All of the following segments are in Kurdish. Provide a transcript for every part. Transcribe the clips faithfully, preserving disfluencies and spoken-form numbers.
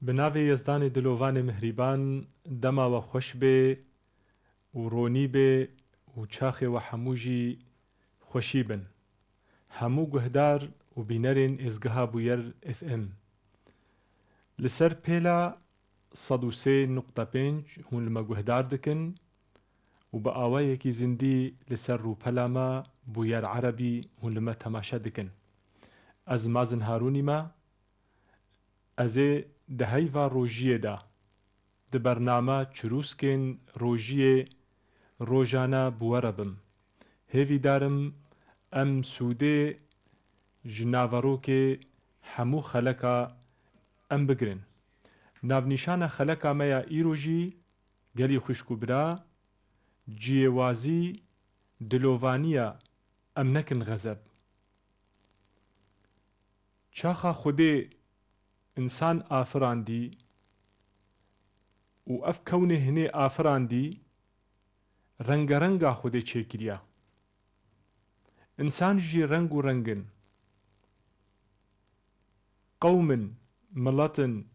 Bi navê Yezdanê Dilovanê Mihrîban, dema we xweş bê û ronî bê û çaxê we hemû jî xweşî bin. Hemû guhdar û bînerên êzgeha Bûyer F M. Li ser pêla sed û sê nuqte pênc hûn li me guhdar dikin û bi awayekî zindî li ser rûpela me Bûyer Erebî hûn li me temaşe dikin. Ez Mazin Harûnî me. Ez ê di heyva rojiyê de di bername Çirûskên Rojiyê rojane bi we re bim. Hêvîdar im em sûdê ji naverokê hemû xeleka em bigirin. Navnîşana xeleka me ya îro jî, gelî xwişk û bira, ciyêwazî, dilovanî ye, em nekin xezeb. Çaxa Xwedê însan afirandî û ev kewnê hinê afirandî, rengerenga Xwedê çêkiriya. Însan jî reng û reng in. Qewm in, milet in,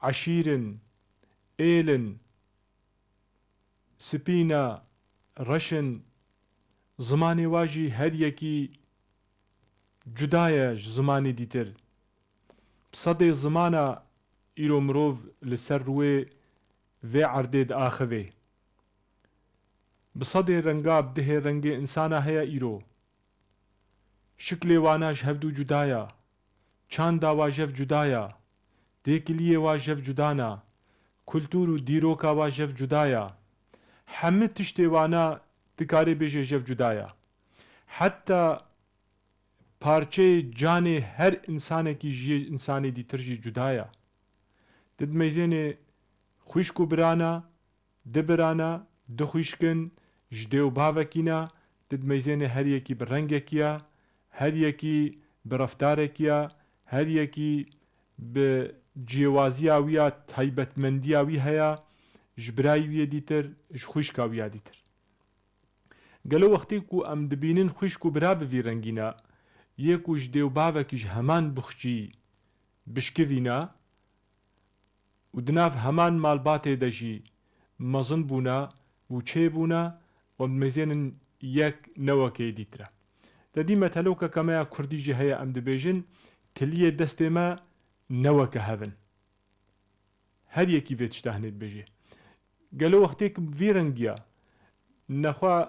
eşîr in, êl in, spî ne, reş in, zimanê wa jî her yekî cuda ye ji zimanê dîtir. Bi sedê zimana îro mirov li ser rûyê vê erdê diaxivê. Bi sedê renga, bi dihê rengê însana heye îro. Şiklê wana ji hev du cuda ya. Çanda wa jev cuda ya. Têkiliyê wa jev cuda na. Kultur û dîroka wa jev cuda ya. Hemî tiştê wana dikarê bêje jev cuda ya. Heta parçeyê canê her însanekî ji yê însanê dîtir jî cuda ya. Di dimeyzênê xwişk û birana, di birana, du xwişk in, ji dê û bavekî ne, di dimeyzênê her yekî bi rengekî ya, her yekî bi reftarekî ya, her yekî bi cêwaziya wî ya, taybetmendiya wî heye, ji birayî wî yê dîtir, ji xwişka wî ya dîtir. Gelo wextê ku em dibînin xwişk û bira bi vî rengî ne, yê ku ji dê û bavekî ji heman buxçî bişkivî ne, û di nav heman malbatê de jî mezin bûne û çêbûne, em dimeyzênin yek newekê dîtir e. Te dî metelokeke me ya kurdî jî heye, em dibêjin, tiliyê destê me neweke hev in. Her yekî vê tişta hinê dibêje. Gelo wextê ku vî rengiya nexwe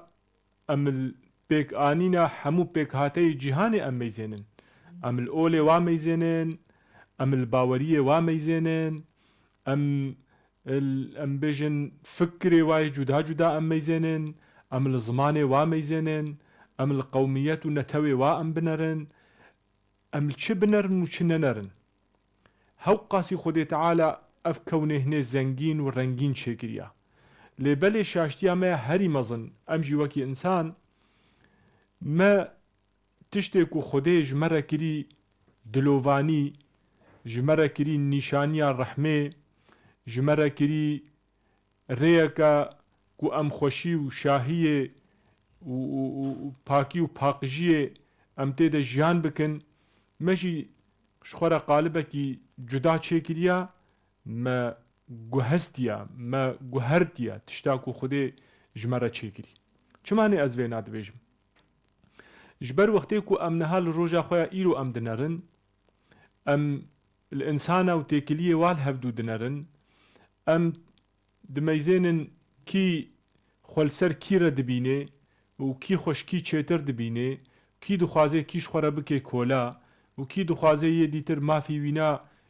em li pêkanîna hemû pêkhateyê cîhanê em meyzênin. Em li olê wa meyzênin, em li baweriyê wa meyzênin, em, em bêjin fikrê wa yê cuda cuda em meyzênin, em li zimanê wa meyzênin, em li qewmiyet û netewê wa em binerin. Em li çi binerin û çi nenerin? Hewqasî Xwedê Teala ev kewnê hinê zengîn û rengîn çêkiriya. Lê belê şaştiya me ya herî mezin, em jî wekî însan, me tiştê ku Xwedê ji me re kirî dilovanî, ji me re kirî nîşaniya rehmê, ji me re kirî rêyeke ku em xweşî û şahiyê û, û, û, û pakî û paqijiyê em tê de jiyan bikin, me jî ji xwe re qalibekî cuda çêkiriya, me guhestiya, me guhertiya tişta ku Xwedê ji me re çêkirî. Çima nê ez vêna dibêjim? Ji ber wextê ku em niha li roja xwe ya îro em dinerin, em li însana û têkiliyê wa li hevdû dinerin, em dimeyzênin kî xwe li ser kî re dibînê û kî xwe ji kî çêtir dibînê, kî dixwaze kî ji xwe re bike kola û kî dixwaze yê dîtir mafî wîna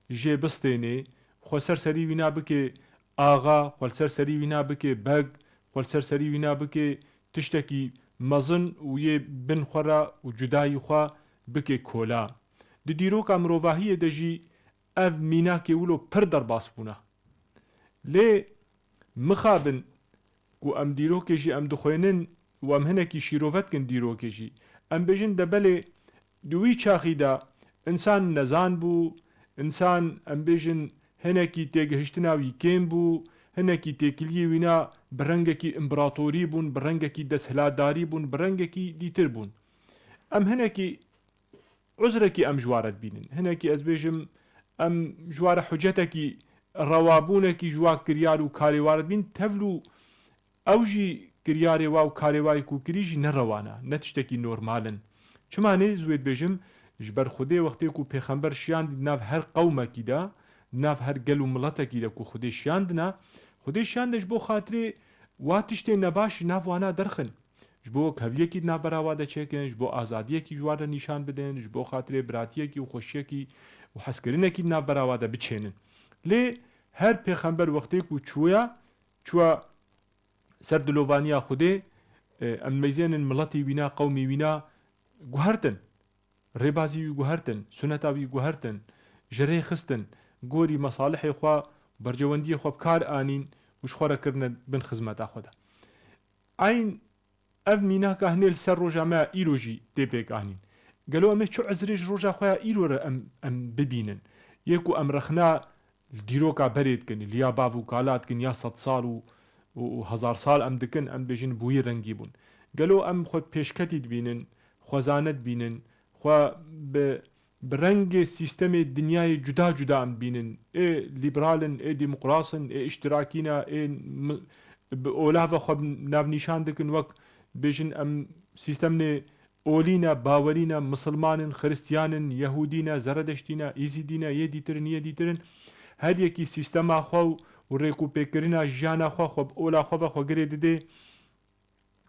jê bistênê, xwe ser serî wîna bike axa, xwe li ser serî wîna bike beg, xwe li ser serî wîna bike tiştekî mezin û yê bin xwe re û cudayî xwe bike kola. Di dîroka mirovahiyê de jî ev mînakê wilo pir derbas bûne. Lê mixabin ku em dîrokê jî em dixwênin û em hinekî şîrove dikin dîrokê jî. Em bêjin de belê di wî çaxî de însan nezan bû, însan, em bêjin, hinekî têgihiştina wî kêm bû, hinekî têkiliyê wîna bi rengekî împeratorî bûn, bi rengekî desthilatdarî bûn, bi rengekî dîtir bûn. Em hinekî uzrekî em ji wa re dibînin. Hinekî ez bêjim, em ji wa re hucetekî, rewabûnekî ji wa kiryar û karê wa re dibîn, tevlû ew jî kiryarê wa û karê wa yê ku kirî jî ne rewan e, ne tiştekî normal in. Çima nê ez wê dibêjim? Ji ber Xwedê wextê ku pêxember şiyandî di nav her qewmekî de, di nav her gel û miletekî de ku Xwedê şiyandine, Xwedê şiyandine ji bo xatirê wa tiştê nebaş ji nav wana derxin. Ji bo wekheviyekî di navbera wa de çêkin, ji bo azadiyekî ji wa re nîşan bidin, ji bo xatirê biratiyekî û xweşiyekî û hezkirinekî di navbera wa de biçênin. Lê her pêxember wextê ku çûya, çûya ser dilovaniya Xwedê, e, em meyzênin miletî wîna, qewmî wîna guhertin. Rêbazî wî guhertin, suneta wî guhertin, ji rê xistin, gorî mesalihê xwe, bercewendiyê xwe bi kar anîn û ji xwe re kirine bin xizmeta xwe de. Eyn ev mînaka hinê li ser roja me ya îro jî tê pêk anîn. Gelo em ê çi uzrê ji roja xwe ya îro re em, em bibînin? Yê ku em rexna li dîroka berê dikin, li ya bav û kala dikin, ya sedsal û, û, û hezarsal em dikin, em dibêjin bi wî rengî bûn. Gelo em xwe pêşketî dibînin, xwezane dibînin, xwe bi, bi rengê sîstemê dinyayê cuda cuda em dibînin. Ê lîberal in, ê demokras in, ê îştirakî ne, ê mi-, bi ola ve xwe navnîşan dikin, wek dibêjin em sîstemnê olî ne, bawerî ne, misilman in, xiristiyan in, yehûdî ne, zeredeştî ne, îzîdî ne, yê dîtir in, yê dîtir in. Her yekî sîstema xwe û, û rêk û pêkirina jiyana xwe, xwe bi ola xwe ve xwe girê didê.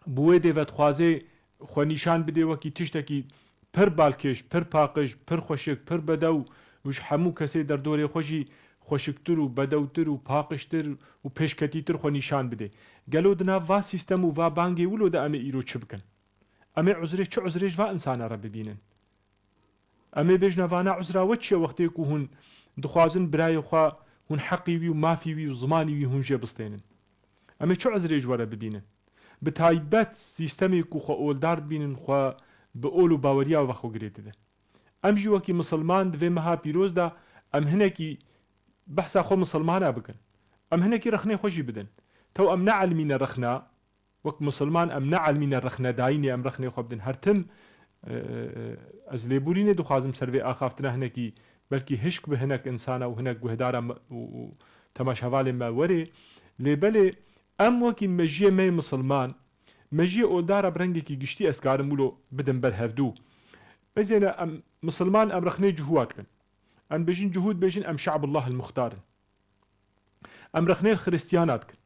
Bi wê dê ve dixwazê xwe nîşan bidê wekî tiştekî pir balkêş, pir paqij, pir xweşik, pir bedew û ji hemû kesê derdorê xwe jî xweşiktir û bedewtir û paqijtir û pêşketîtir xwe nîşan bidê. Gelo di nav va sîstem û va bangê wilo de em ê îro çi bikin? Em ê uzrê, çi uzrê ji va insana re bibînin? Em ê bêjine vana uzra we çi ye wextê ku hûn dixwazin birayê xwe, hûn heqî wî û mafî wî û zimanî wî hûn jê bistênin? Em ê çi uzrê ji we re bibînin? Bi taybet sîstemê ku xwe oldar dibînin, xwe bi ol û baweriya ve xwe girê didin. Em jî wekî misilman di vê meha pîroz de em hinekî behsa xwe misilmana bikin. Em hinekî rexnê xwe jî bidin. Tew em neelimîne rexna, wek misilman em neelimîne rexnedayînê, em rexnê xwe bidin. Her tim, e, e, e, ez lêborînê dixwazim ser vê axaftina hinekî, belkî hişk bi hinek insana û hinek guhdara me û, û temaşevalê me werê. Lê belê em wekî mejiyê me yê misilman, mejiyê oldara bi rengekî giştî ez karim wilo bidim ber hevdû. Bezêne em misilman em rexnê cihûa dikin. Em bêjin cihû dibêjin em şe'bullah el-muxtar in. Em rexnê li xiristiyana dikin.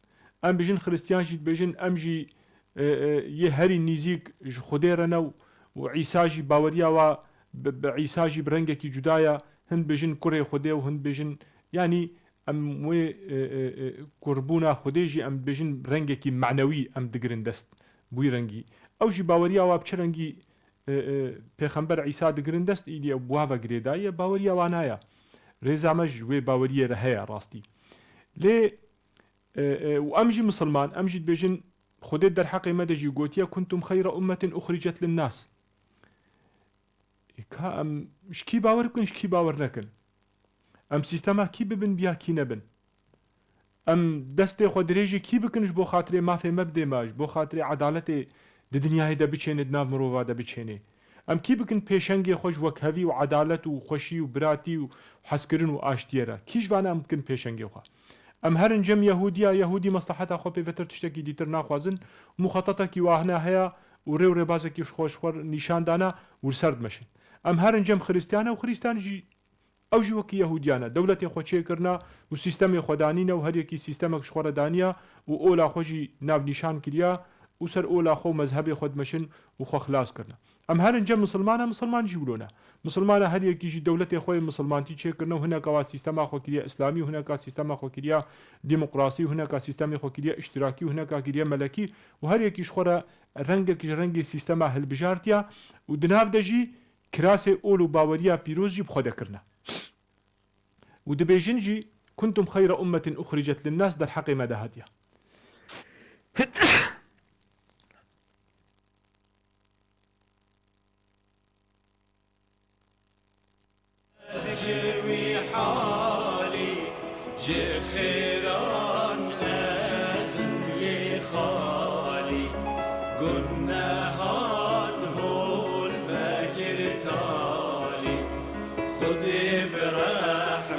Em bêjin xiristiyan jî dibêjin em jî, e, e, yê herî nîzîk ji Xwedê re ne û, û Îsa jî baweriya wa bi, bi Îsa jî bi rengekî cuda ye. Hin dibêjin kurê Xwedê û hin dibêjin, yanî em wê, e, e, e, kurbûna Xwedê jî em dibêjin rengekî manewî em digirin dest bi wî rengî. Ew jî baweriya wa bi çi rengî e, e, Pêxember Îsa digirin dest, îdî ew bi wa ve girêdayî ye, baweriya wana ye. Rêza me ji wê baweriyê re heye rastî. Lê, e, e, û em jî misilman, em jî dibêjin, Xwedê derheqê me de jî gotiye, "Kuntum xeyra ummetin uxricet linnas." E, ka em ji kî bawer bikin, ji kî bawer nekin? Em sîstema kî bibin, biya kî nebin? Em destê xwe dirêjê kî bikin ji bo xatirê mafê me bidê me, ji bo xatirê edaletê di dinyayê de biçênê, di nav mirova de biçênê? Em kî bikin pêşengê xwe ji wekhevî û edalet û xweşî û biratî û hezkirin û aştiyê re? Kî ji vana em bikin pêşengê xwe? Em herin cem Yehûdiya, Yehûdî mesleheta xwe pê vetir tiştekî dîtir naxwazin, muxetetekî wahina heye û rê û rêbazekî ji xwe ji xwe nîşan dana û li ser dimeşin. Em herin cem Xiristiyana û Xiristiyana jî Ew jî wekî Yehûdiyan e. Dewletê xwe çêkirine û sîstemê xwe danîne û her yekî sîstemek ji xwe re daniya û ola xwe jî navnîşan kiriya û ser ola xwe û mezhebê xwe dimeşin û xwe xilas kirine. Em herin cem misilmana, misilman jî wilo ne. Misilmana her yekî jî dewletê xwe yê misilmantî çêkirine û hineka wa sîstema xwe kiriye îslamî û hineka sîstema xwe kiriye demokrasî û hineka sîstemê xwe kiriye îştirakî û hineka kiriye melekî û her yekî ji xwe re rengek ji rengê sîstema hilbijartiya û di nav de jî kirasê ol û baweriya pîroz jî bi xwe de kirine. Û dibêjin jî, "Kuntum xeyra ummetin uxricet linnas" derheqê me de hatiye. Ji wî halî, ji xêran ez im yê xalî, gunehan hol me kir talî. Xwedê bi rehm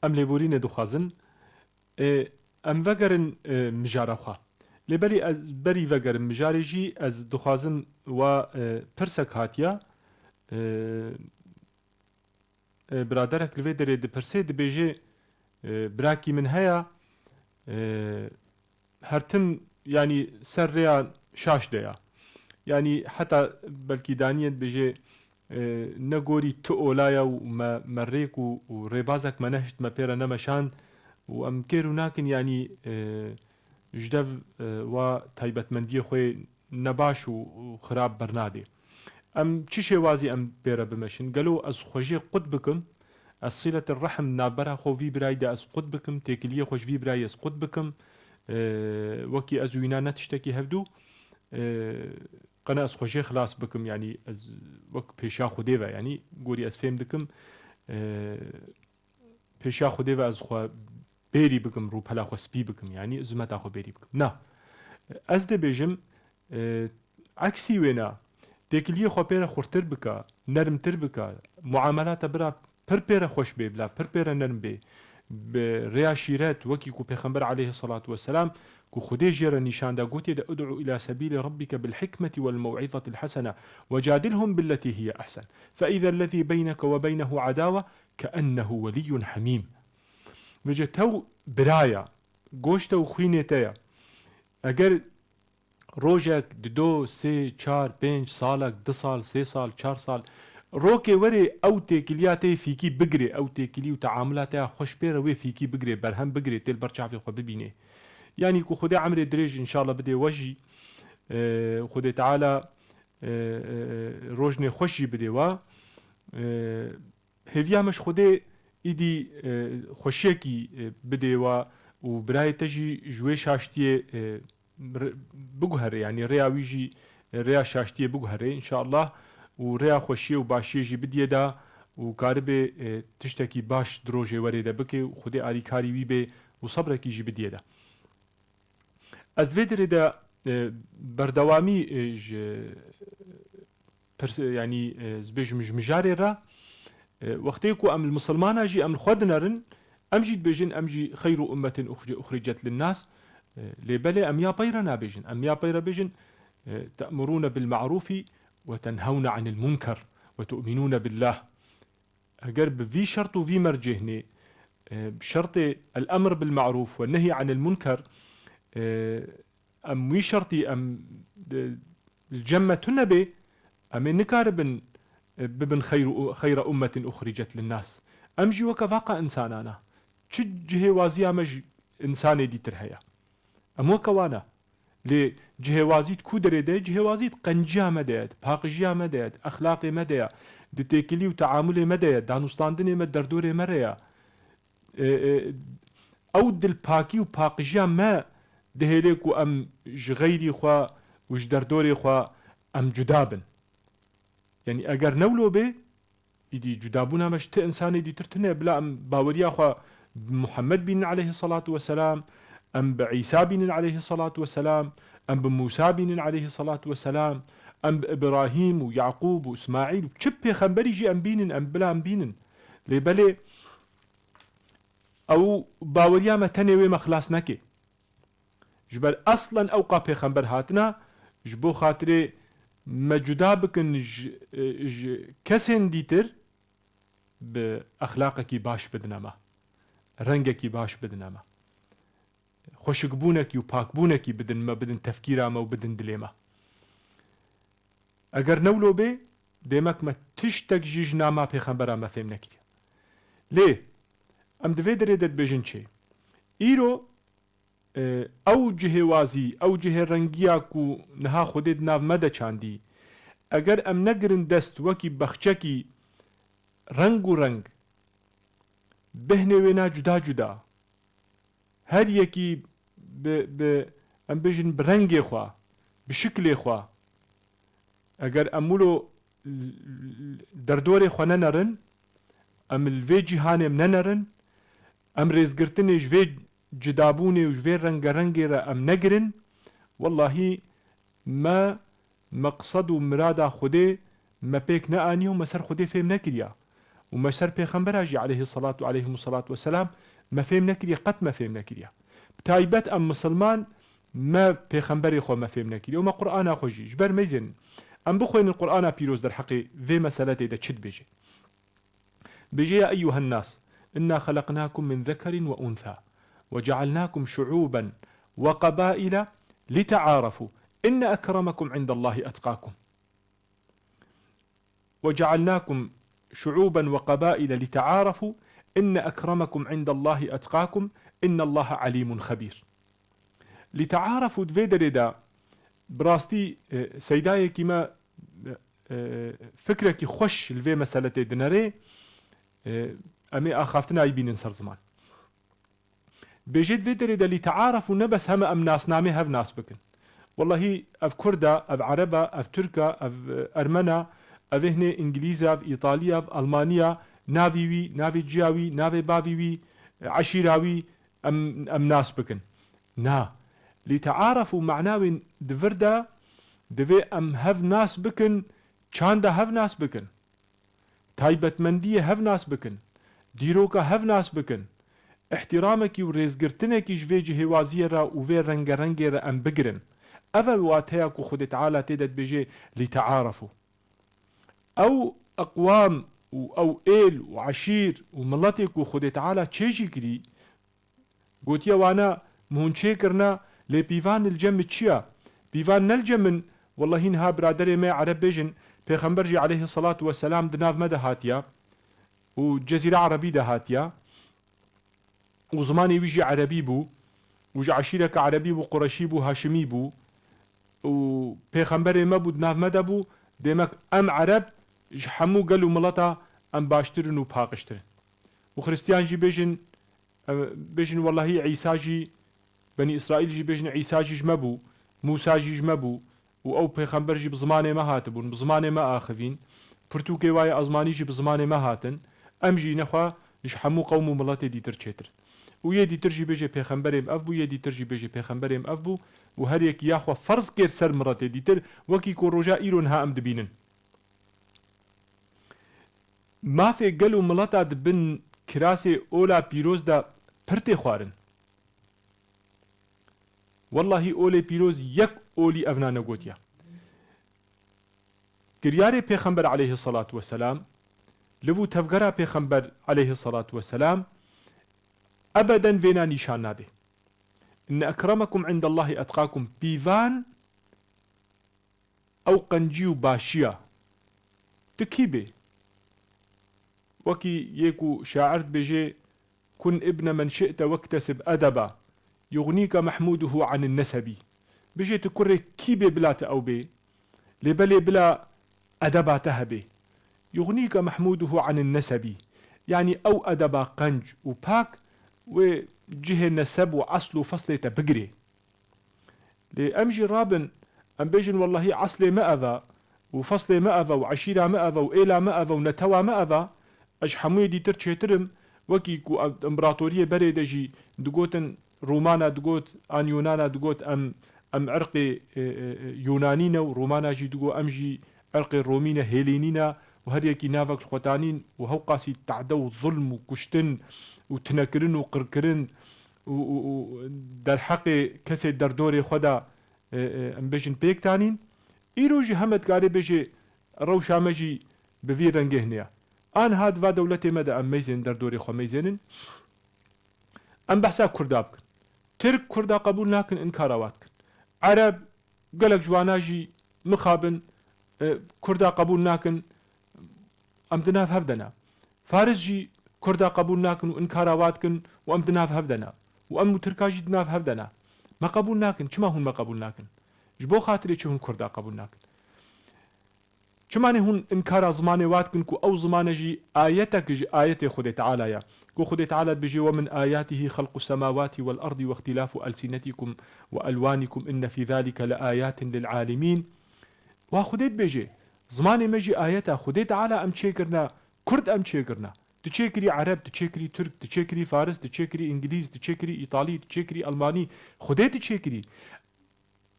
Em lêborînê dixwazin. Ê, em vegerin, e, mijara xwe. Lê belî ez berî vegerim mijarê jî ez dixwazim wa, e, pirsek hatiya, e, e, biraderek li vê derê dipirse, dibêje, e, birakî min heye, e, her tim, yanî ser rêya şaş de ya. Yanî heta belkî daniye dibêje, e, ne gorî tu ola ye û me, me rêk û, û rêbazek me nehişt, me pê re nemeşand û em kêr û nakin, yanî, e, ji dev, e, wa taybetmendiyê xwe nebaş û, û xirab bernadê. Em çi şêwazî em pê re bimeşin? Gelo ez xwe jê qut bikim? Ez siletir rehm navbera xwe vî birayî de ez qut bikim? Têkiliyê xwe ji vî birayî ez qut bikim? E, wekî ez û wîna ne tiştekî hevdû? E, qene ez xwe jê xilas bikim? Yanî ez wek pêşiya Xwedê ve, yanî gorî ez fêm dikim, e, pêşiya Xwedê ve ez xwe bêrî bikim, rûpela xwe spî bikim, yanî zimeta xwe bêrî bikim. Na. Ez dibêjim, e, eksî wêna, têkiliyê xwe pê re xurtir bike, nermtir bike, muamelata bira pir pê re xweş bê, bila pir pê re nerm bê. Bi rêya şîret, wekî ku Pêxember aleyhisselatu vesselam, ku Xwedê jê re nîşan da, gotiye de, "Ud'u ila sebîli rabbike bil hikmeti wel mew'izatil hasene, ve cadilhum billeti hiye ehsen. Fe izellezî beyneke ve beynehu adawe, ke'ennehu weliyyun hamîm." Vêce tew biraya, goşte û xwînê te ye. Eger rojek, dido, sê, çar, pênc, salek, du sal, sê sal, çar sal, rokê werê ew têkiliya te yê fîkî bigirê, ew têkilî û teamula te ya xweş pê re wê fîkî bigirê, berhem bigirê, tê li ber çavê xwe bibînê. Yanî ku Xwedê emrê dirêj înşallah bidê we jî, e, Xwedê Teala, e, e, e, rojnê xweş jî bidê we. E, Hêviya me ji Xwedê îdî, e, xweşiyekî, e, bidê we û birayê te jî ji wê şaştiyê, e, r-, biguhere, yanî rêya wî jî, e, rêya şaştiyê biguhere, înşallah, û rêya xweşiyê û başiyê jî bidiyê de û karibe, e, tiştekî baş di rojê werê de bike û Xwedê alîkarî wî bê û sebrekî jî bidiyê de. Ez vê derê de, e, berdewamî, e, ji pirs-, yanî, e, ez bêjim ji mijarê re, e, wextê ku em li misilmana jî em li xwe dinerin, em jî dibêjin, em jî xeyru ummetin uxri-, uxricet linnas, e, lê belê em ya pey re nabêjin. Em ya pey re bêjin, e, te'murûne bil ma'rûfî ve tenhewne anil munker ve tu'minûne billah. Eger bi vî şert û vî mercê hinê, e, şertê el-emr bil-ma'rûf ve nehy anil-munker, e, em wî şertî em, e, li cem me tune bê, em ê nikaribin, e, bibin xeyr û, xeyra ummetin uxricet linnas. Em jî weke vaqa insanan a. Çi cihêwaziya me ji insanê dîtir heye? Em weke wan a. Lê cihêwazî di ku derê de ye? Cihêwazî di qenciya me de ye, di paqijiya me de ye, di exlaqê me de ye, di têkilî û teamulê me de ye, danûstandinê me derdorê me re ye. E, e, ew dilpakî û paqijiya me dihêle ku em ji xeyrî xwe û ji derdorê xwe em cuda bin. Yanî eger ne wilo bê, îdî cudabûna me ji ti insanê dîtir tune, bila em baweriya xwe bi Muhammed bînin aleyhisselatu vesselam, em bi Îsa bînin aleyhisselatu vesselam, em bi Mûsa bînin aleyhisselatu vesselam, em bi Îbrahîm û Yaqûb û Îsmaîl û çi pêxemberî jî em bînin, em bila em bînin. Lê belê ew baweriya me tenê wê me xilas neke. Ji ber eslen ewqa pêxember hatina, ji bo xatirê me cuda bikin ji, ji kesên dîtir, bi exlaqekî baş bidine me, rengekî baş bidine me, xweşikbûnekî û pakbûnekî bidin me, bidin tefkîra me û bidin dilê me. Eger ne wilo bê, demek me tiştek jî ji nama pêxembera me fêm nekiriye. Lê em di vê derê de dibêjin çi? Îro, e, ew cihêwazî, ew cihêrengiya ku niha Xwedê di nav me de çandî, eger em negirin dest wekî bexçekî reng û reng, behnê wêna cuda cuda, her yekî bi, bi, em bêjin bi rengê xwe, bi şiklê xwe, eger em wilo l-, l-, derdorê xwe nenerin, em li vê cîhanê em nenerin, em rêzgirtinê ji vê cidabûnê û ji vê rengerengê re em negirin, wellahî me meqsed û mirada Xwedê me pêk neaniye û me ser Xwedê fêm nekiriya. û me ser pêxembera jî aleyhî selatu aleyhîmû selatu weselam me fêm nekiriye, qet me fêm nekiriye. Bi taybet em misilman me pêxemberê xwe me fêm nekiriye û me Qur'ana xwe jî ji ber meyzênin. Em bixwênin Qur'ana pîroz derheqê vê meseletê de çi dibêje. Bêje, يا أيها الناس إنا خلقناكم من ذكر وأنثى وجعلناكم شعوبا وقبائل لتعارفوا إن أكرمكم عند الله أتقاكم. وجعلناكم شعوبا وقبائل لتعارفوا إن أكرمكم عند الله أتقاكم إن الله عليم خبير. Li te'arefû di vê derê de bi rastî, e, seydayekî me, e, e, fikrekî xweş li vê meseletê dinere, e, em ê axaftina wî bînin ser ziman. Bêje di vê derê de li te'arefû ne bes heme em nasnamê hev nas bikin. Wellahî ev Kurd e, ev Ereb e, ev Tirk e, ev, e, Ermen e, ev ê hinê Îngilîz e, ev Îtalî e, ev Almanî ye, navî wî, navê ciya wî, navê bavî wî, e, eşîra wî, em, em nas bikin. Na. Li te'arefû mana wê di vir de divê em hev nas bikin, çanda hev nas bikin. Taybetmendiyê hev nas bikin. Dîroka hev nas bikin. Îhtîramekî û rêzgirtinekî ji vê cihêwaziyê re û vê rengerengê re em bigirin. Ev e wateya ku Xwedê Teala tê de dibêje, li te'arefû. Ew eqwam û ew êl û eşîr û miletê ku Xwedê Teala çêjî kirî, gotiye wana, min hûn çêkirine, lê pîvan li cem min çi ye? Pîvan ne li cem min, wellahî niha biraderê me Ereb bêjin, Pêxember jî aleyhisselatu vesselam di nav me de hatiye û Cezîra Erebî de hatiye û zimanê wî jî Erebî bû û ji eşîreke Erebî bû, Qureşî bû, Haşimî bû û Pêxemberê me bû, di nav me de bû, demek em Ereb ji hemû gel û mileta em baştir in û paqijtir in. Û Xristiyan jî bêjin, em, bêjin, wellahî Îsa jî, Benî Îsraîl jî bêjin, Îsa jî ji me bû, Mûsa jî ji me bû û ew pêxember jî bi zimanê me hatibûn, bi zimanê me axivîn, pirtûkê wayê ezmanî jî bi zimanê me hatin, em jî nexwe ji hemû qewm û miletê dîtir çêtir in. Û yê dîtir jî bêje, pêxemberê me ev bû, yê dîtir jî bêje, pêxemberê me ev bû û her yekî ya xwe ferz kêr ser miletê dîtir, wekî ku roja îro niha em dibînin. Mafê gel û mileta di bin kirasê ola pîroz de pir tê xwarin. Wellahî olê pîroz yek olî evna negotiye. Kiryarê Pêxember aleyhisselatu vesselam, liv û tevgera Pêxember aleyhisselatu vesselam ebeden vêna nîşan nade. Inne ekremekum indallahî etqakum, pîvan ew qencî û başiya. Tu kî bê? Wekî yê ku şair dibêje, kun ibne men şi'te wektesib edeba, yugnîke mehmûduhu anin nesebî. Bêje tu kurê kî bê bila tu ew bê, lê belê bila edeba te hebê. Yugnîke mehmûduhu anin nesebî. Yanî ew edeba qenc û pak wê cihê neseb û esl û feslê te bigirê. Lê em jî rabin, em bêjin, wellahî eslê me ev e, û feslê me ev e, û eşîra me ev e, û êla me ev e, û netewa me ev e, ez ji hemûyê dîtir çêtir im, wekî ku em, împeratoriyê berê de jî digotin, Romana digot, an Yunana digot, em, em irqê, e, e, e, Yunanî ne û Romana jî digot, em jî irqê Romî ne, Hêlînî ne û her yekî navek li xwe tanîn û hewqasî tehde û zulm û kuştin û tinekirin û qirkirin û, û, û derheqê kesê derdorê xwe de, e, e, em bêjin pêk tanîn. Îro jî heme dikarê bêjê rewşa me jî bi vî rengê hinê ye. Aniha di va dewletê me de em meyzên derdorê xwe meyzênin. Em behsa Kurda bikin. Tirk Kurda qebûl nakin, inkara wa dikin. Ereb, gelek ji wana jî mixabin, e, Kurda qebûl nakin, em di nav hev de ne. Faris jî Kurda qebûl nakin û inkara wa dikin û em di nav hev de ne. Û em û Tirka jî di nav hev de ne. Me qebûl nakin. Çima hûn me qebûl nakin? Ji bo xatirê çi hûn Kurda qebûl nakin? Çima ne hûn inkara zimanê wa dikin ku ew zimane jî ayetek ji ayetê Xwedê Teala ye? Ku Xwedê Teala dibêje, "Ve min ayatihi xelqu semawati vel ardi ve ihtilafu elsinetikum ve elwanikum inne fî zalike le ayatin lil alimîn." Wa Xwedê dibêje, zimanê me jî ayet e. Xwedê Teala em çêkirine, Kurd em çêkirine. Tu çêkirî Ereb, tu çêkirî Tirk, tu çêkirî Faris, tu çêkirî Îngilîz, tu çêkirî Îtalî, tu çêkirî Elmanî. Xwedê tu çêkirî.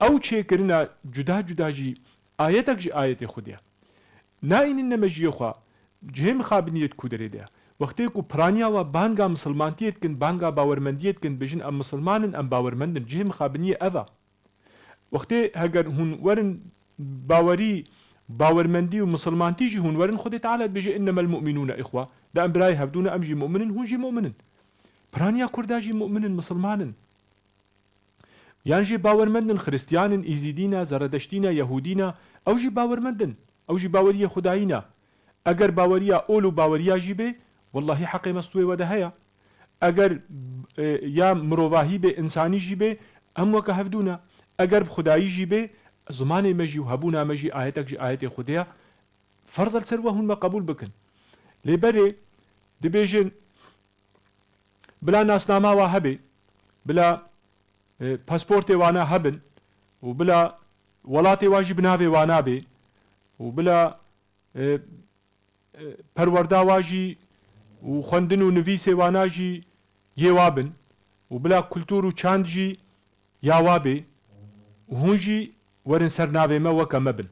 Ew çêkirina cuda cuda jî ayetek ji ayetê Xwedê ye. Naînin ne mejiyê xwe, cihê mixabiniyê di ku derê de ye. Wextê ku piraniya we banga misilmantiyê dikin, banga bawermendiyê dikin, bêjin, "Em misilman in, em bawermend in." Cihê mixabiniyê ev e. Wextê heger hûn werin bawerî, bawermendî û misilmantî jî hûn werin, Xwedê Teala dibêje, "Innemel mu'minûne ihwe." De em birayê hevdû ne, em jî mu'min in, hûn jî mu'min in. Piraniya Kurda jî mu'min in, misilman in. Yan jî bawermend in, Xiristiyan in, Îzîdî ne, Zeredeştî ne, Yehûdî ne, ew jî bawermend in. Ew jî baweriyê Xwedayî ne. Eger baweriya ol û baweriya jî bê, wellahî heqê me stûyê we de heye. Eger, e, ya mirovahî bê, însanî jî bê, em weke hevdû ne. Eger bi Xwedayî jî bê, zimanê me jî û hebûna me jî ayetek ji ayetê Xwedê ye. Ferz e li ser we hûn me qebûl bikin. Lê berê dibêjin, bila nasnama wa hebe, bila, e, pasportê wana hebin û bila welatê wa jî bi navê wana bê û bila, e, e, perwerda wa jî û xwendin û nivîsê wana jî yê wa bin û bila kultur û çand jî ya wa bê û hûn jî werin ser navê me weke me bin.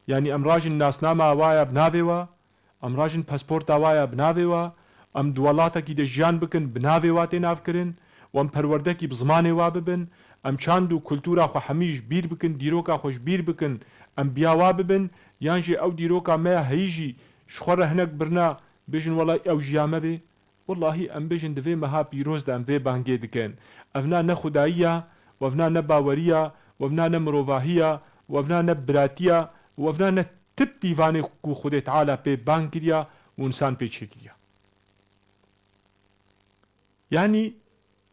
Yanî em rajin nasnama wa ya bi navê wa, em rajin pasporta wa ya bi navê wa, em di welatekî de jiyan bikin bi navê wa tê navkirin û em perwerdekî bi zimanê wa bibin, em çand û kultura xwe hemî ji bîr bikin, dîroka xwe ji bîr bikin, em biya wa bibin, yan jî ew dîroka me ya heyî jî ji xwe re hinek birina, bêjin, "Wela ew jî ya me bê." Wellahî em bêjin di vê meha pîroz de em vê bangê dikin. Evna ne xwedayî ya, û evna ne bawerî ya, û evna ne mirovahî ya, û evna ne biratî ya, û evna ne tip pîvanê ku Xwedê Teala pê bang kiriya û însan pê çêkiriya. Yanî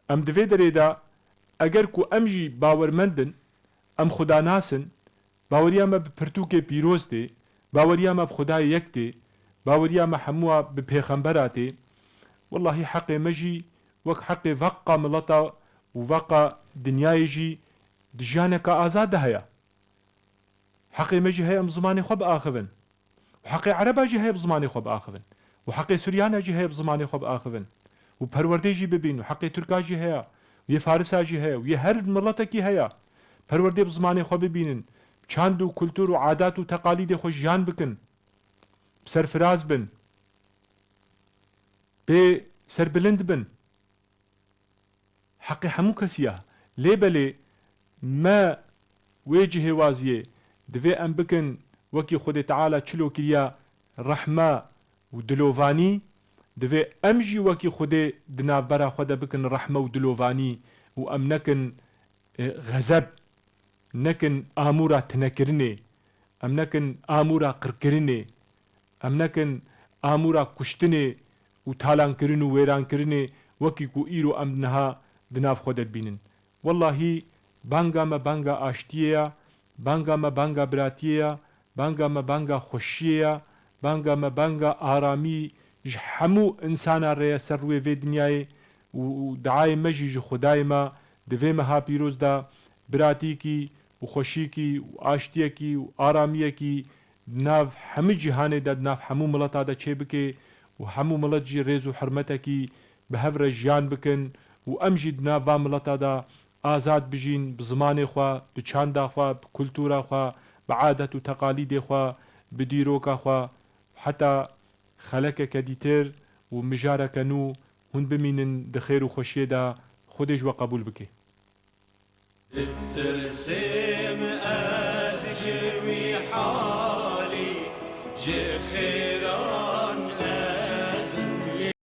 em di vê derê de eger ku em jî bawermend in, em xudanas in, baweriya me bi pirtûkê pîroz tê, baweriya me bi Xwedayê yek tê, baweriya me hemûa bi pêxembera tê, wellahî heqê me jî wek heqê veqa mileta û veqa dinyayê jî di jiyaneka azad de heye. Heqê me jî heye em zimanê xwe biaxivin. Û heqê Ereba jî heye bi zimanê xwe biaxivin. Û heqê Suryana jî heye bi zimanê xwe biaxivin. Û perwerdê jî bibîn, û heqê Tirka jî heye, û yê Farisa jî heye, û yê her miletekî heye. Perwerdê bi zimanê xwe bibînin, çand û kultur û adat û teqalîdê xwe jiyan bikin, serfiraz bin, pê serbilind bin. Heqê hemû kesî ya. Lê belê me wê cihê waziyê divê em bikin wekî Xwedê Teala çilo kiriya rehme û dilovanî, divê em jî wekî Xwedê di navbera xwe de bikin rehme û dilovanî û em nekin, e, xezeb, nekin amûra tinekirinê, em nekin amûra qirkirinê, em nekin amûra kuştinê û talankirin û wêrankirinê wekî ku îro em niha di nav xwe de dibînin. Wellahî banga me banga aştiyê ya, banga me banga biratiyê ya, banga me banga xweşiyê ya, banga me banga aramî ji hemû insana re ye ser rûyê vê dinyayê û, û diayê me jî ji Xwedayê me di vê meha pîroz de biratîkî û xweşîkî û aştiyekî û aramiyekî di nav hemî cîhanê de, di nav hemû mileta de çêbike û hemû milet jî rêz û hurmetekî bi hev re jiyan bikin û em jî di nav van mileta de azad bijîn, bi zimanê xwe, bi çanda xwe, bi kultura xwe, bi adet û teqalîdê xwe, bi dîroka xwe, heta xelekeke dîtir û mijareke nû hûn bimînin di xêr û xweşiyê de. Xwedê ji we qebûl bike. Ditirsêm ez ji wî halî, ji xê